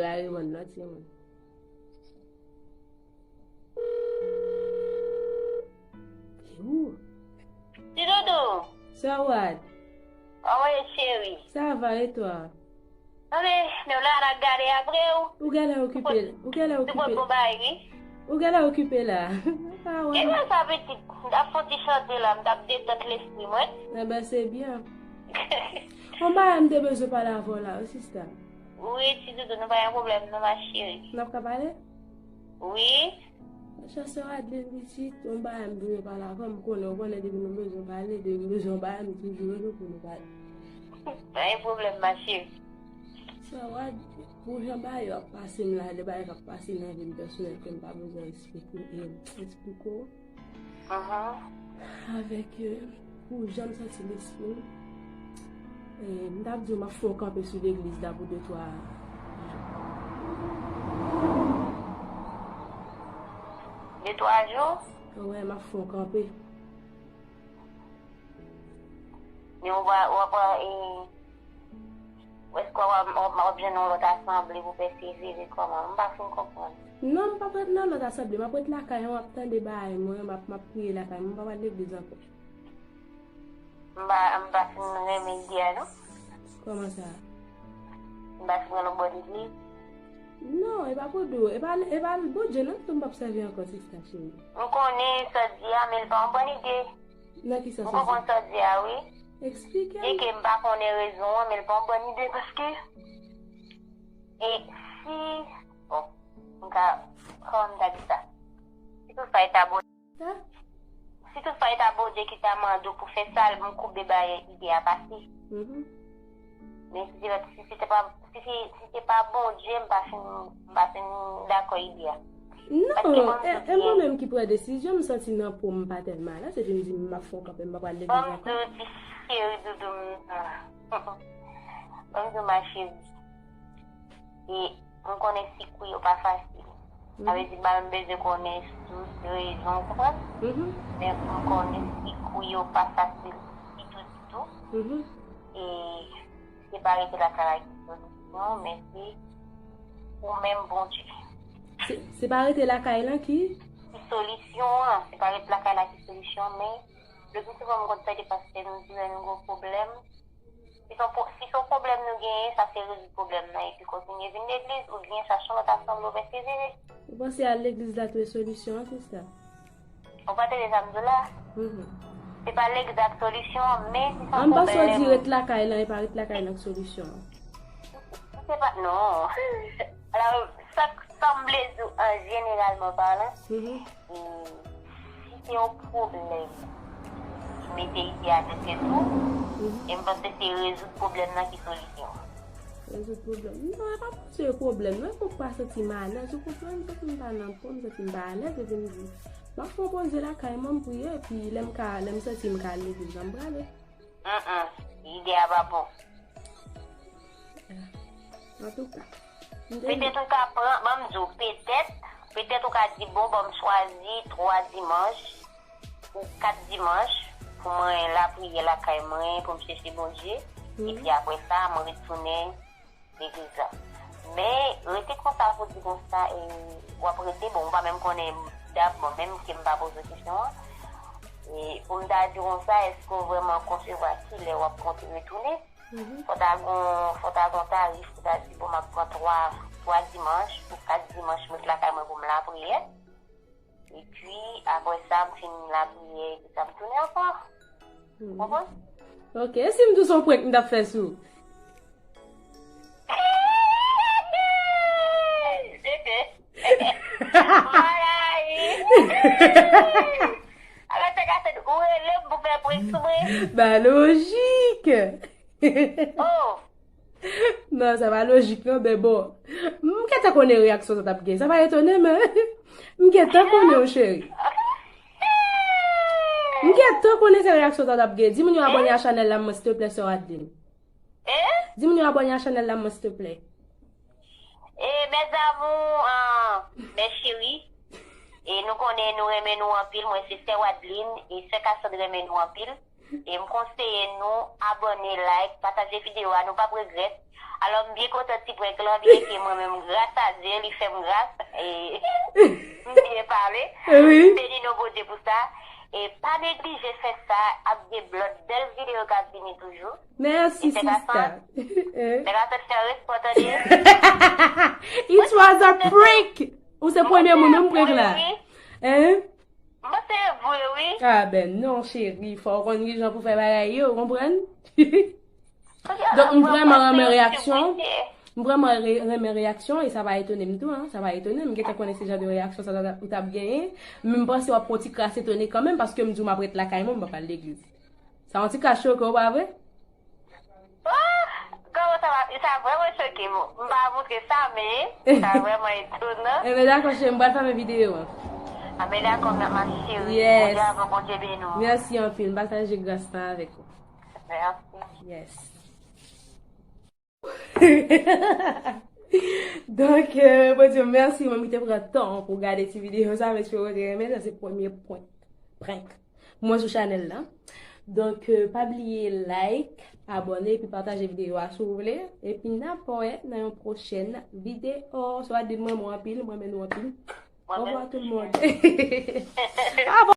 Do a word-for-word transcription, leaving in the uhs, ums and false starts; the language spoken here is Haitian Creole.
Ay, reponn non, timoun. Ou. Ti doudou. Sè Wad. Kòman w ye, cheri? Sa va, e twa? Tande, nou la n ap gade apre w. Ou genlè okipe, ou genlè okipe. Ou genlè okipe la. Sa wè. E mwen sa pitit, m t ap fè yon ti chante la, m t ap detant lespri mwen. Enben, se byen. Yon bagay m te bezwen pale avè w la, wi, sista. Wi, ti doudou, nou pa gen pwoblèm, non, ma cheri. N ap ka pale? Wi. Chè sè Adeline pitit, yon bagay m bezwen pale avè w, m konnen, ou konnen depi nou bezwen pale, depi m bezwen yon bagay, m toujou rele w pou nou pale. Pa gen pwoblèm, ma cheri. Sè Wad, pou jan bagay yo ap pase m la, de bagay k ap pase nan vi m pèsonèl ke m pa bezwen eksplike, e, eksplike w. Avèk, e, pou jan m santi lespri m, e, m t ap di w m ap fè yon kanpe sou legliz la pou de twa jou. De twa jou? Wè, m ap fè yon kanpe. Men w va, w ap, e, Ou èske w ap, w ap, w ap jwenn yon lòt asanble pou pèsevere kòman? M pa fin konprann. Non, m p ap ret nan lòt asanble. M ap ret lakay an, m ap tande bagay mwen, m ap, m ap priye lakay mwen, m p ap al legliz ankò. M pa, m pa fin renmen ide a, non. Kòman sa? M pa fin renmen bò legliz. Non, e pa pou di w, e pa, e pa Bondye non tou m p ap sèvi ankò, sista cheri. M konnen sa w di a, men l pa yon bòn ide. Nan ki sans sa? Ou konprann sa w di a, wi. Eksplike m. Di ke m pa konnen rezon an, men l pa yon bòn ide, paske, e si, bon, m ka, kòman m ta di sa? Si tout fwa e ta Bondye, si tout fwa e ta Bondye ki ta mande w pou fè sa, m koube bay ide a pase. Men si se, si se te pa, si se, si se pa Bondye, m pa fin, m pa fin dakò ide a. Non, e, e mwen menm ki pran desizyon, m santi nan po m pa tèlman alèz, epi m di m ap fè yon kanpe, m pa pral legliz ankò. Ban m di w ti cheri doudou m nan. Ban m di w ma cheri. E m konnen sikou yo pa fasil. Sa vle di m pa menm bezwen konnen sous, rezon, ou konprann? Men m konnen sikou yo pa fasil ditou, ditou. E se pa rete lakay la ki solisyon, men se ou menm Bondye. Se, se pa rete lakay lan ki? Ki solisyon an, se pa rete lakay la ki solisyon, men le pli souvan m konn tande pastè nou di lè nou gen yon pwoblèm, si se yon pwo-, si se yon pwoblèm nou genyen, sa se rezoud pwoblèm nan epi kontinye vin legliz, oubyen chache yon lòt asanble ou pèsevere. Ou panse al legliz la tou e solisyon an, sista? Ou pa tande sa m di w la? Se pa legliz la k solisyon an, men si se yon pwoblèm. An m panse w di ret lakay lan, e pa ret lakay lan k solisyon an. Se pa, non. Alò, sa, sa m vle di w an jeneralman palan, e, si se yon pwoblèm ki mete ide a nan tèt ou, e m panse se rezoud pwoblèm nan ki solisyon an. Rezoud pwoblèm. Non, e pa panse e pwoblèm, non, e pou pa santi m alèz, ou konprann, m santi m pa nan po m, m santi m pa alèz, epi m di, m ap fè yon poze lakay mwen, m priye, epi lè m ka, lè m santi m ka al legliz la, m prale. Ide a pa bon. Antouka. Petèt ou ka pran, ban m di w, petèt, petèt ou ka di, bon, ban m chwazi twa dimanch ou kat dimanch pou mwen lapriyè lakay mwen, pou m chèche Bondye, epi apre sa, mwen retounen legliz la. Men, rete konsa pou di konsa, e, w ap rete, bon, ou pa menm konnen dat, bon, menm ke m pa poze w kesyon an, e, pou m ta di konsa, èske w vrèman konsevwa kilè w ap konte retounen? Fò ta gon, fò ta gon tarif pou ta di, bon, m ap pran twa, twa dimanch, ou kat dimanch, m ret lakay mwen pou m lapriyè. Epi, apre sa, m fin lapriyè, epi sa, m tounen ankò. Ou konprann? Ok, e si m di w se yon prank m t ap fè sou ou? Bebe. Mwen rayi. Alò, se ka fèt, ou rele m pou fè prank sou mwen? Ba lojik. Oh. Non, sa pa lojik, non, men bon. M gentan konnen reyaksyon sa t ap gen. Sa pa etone m, hein? M gentan konnen w, cheri. M gentan konnen se reyaksyon sa t ap gen. Di moun yo abòne a chanèl la, mwen, silteplè, sè Adeline. Hein? Di moun yo abòne a chanèl la, mwen, silteplè. E, mes amours, ah, mes chéris. E nou konnen nou renmen nou anpil. Mwen, se sè Adeline. E sè Cassandre renmen nou anpil. E m konseye nou abòne, like, pataje videyo a, nou p ap regrèt. Alò, m byen kontan ti prank lan, byenke mwen menm, gras a Dye, li fè m gras. E m byen pale. Wi. Beni nou Bondye pou sa. E pa neglije fè sa, ap gen lòt bèl videyo k ap vini toujou. Mèsi, E se ka sista. Nèg la sot fè respè, tande. It was a prank! Ou se premye moun, non, m prank la. Wi. Hein? Mwen se vre, wi. Ah ben non, cheri, fò w konn kijan pou fè bagay yo, ou konprann? Donk, m vrèman renmen reyaksyon. M vrèman re- renmen reyaksyon e sa pa etone m tou, hein. Sa pa etone m. M gentan konnen se jan de reyaksyon sa ta- ou t ap genyen. Men m panse w ap pran ti kras etone kanmenm, paske m di w m ap ret lakay mwen, m p ap al legliz. Sa yon ti kras choke w, pa vre? Ah, kòman sa va? Sa vrèman choke m. M pa montre sa, men sa vrèman etonan. Enben, dakò, cheri, m pral fèmen videyo an. Ah, men dakò, ma, ma chérie. Yes. Bondye avè w, Bondye beni w. Mèsi anpil. M pataje gras lan avèk ou. Mèsi. Yes. Donk, euh, Bondye, mèsi, mwen ki te pran tan pou gade ti videyo sa, m espere w te renmen, sa se premye prank, prank mwen sou chanèl la. Donk, euh, pa bliye like, abòne, epi pataje videyo a si w vle. Epi n ap wè nan yon pwochèn videyo. Swa di mwen, mwen anpil, mwen men nou anpil. Au revoir tout le monde. Ah bon?